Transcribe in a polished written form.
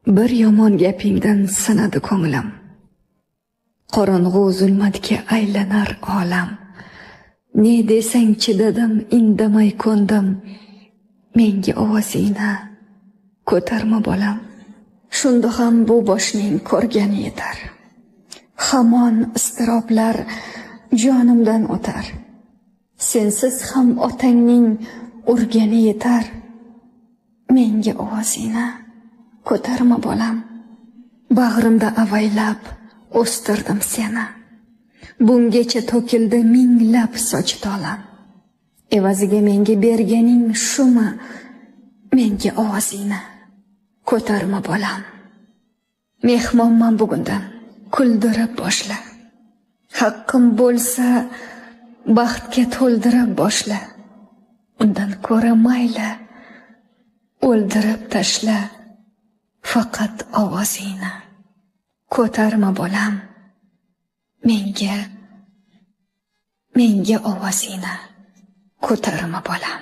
Bir yomon gapingdan sinadi ko'nglim. Qorong'u zulmatga aylanar olam. Ne desang chidadim, indamay ko'ndim. Menga ovozingni ko'tarma bolam. Shunda ham bu boshning ko'rgani yetar. Hamon iztiroblar jonimdan o'tar. Sensiz ham otangning urgani yetar. Menga ovozingni ko'tarma bolam. Bag'rimda avaylab o'stirdim seni. Bungacha to'kildi minglab soch tolam. Evaziga menga berganing shumi? Menga ovozingni ko'tarma bolam. Mehmonman bugundan, kuldirib boshla. Haqqim bo'lsa baxtga to'ldirib boshla. Undan ko'ra mayli o'ldirib tashla. Faqat ovozingni ko'tarma bolam. Menga ovozingni ko'tarma bolam.